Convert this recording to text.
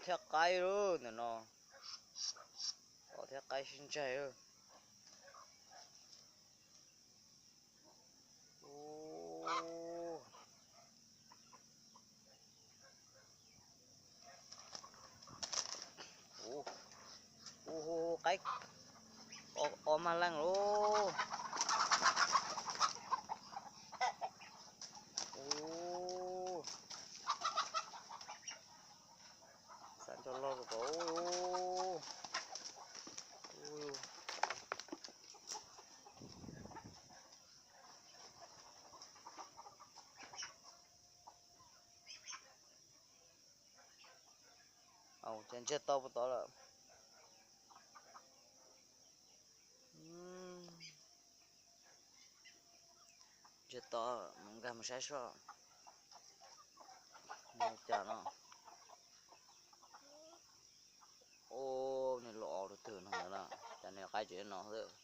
Thiab qaib lawm ntawm no, thiab qaib sib ntsaig lawm. Ub, ub, qaib, o, o maj leej lauj. Ub, xav nco loj rau kom, ub, ces ntsiag to puas tod lawm. Ntsiag to, mus nkag mus saib soj. Ua cas no, ub, nws los rau twg no na, cas nws qaib tseem no xwb.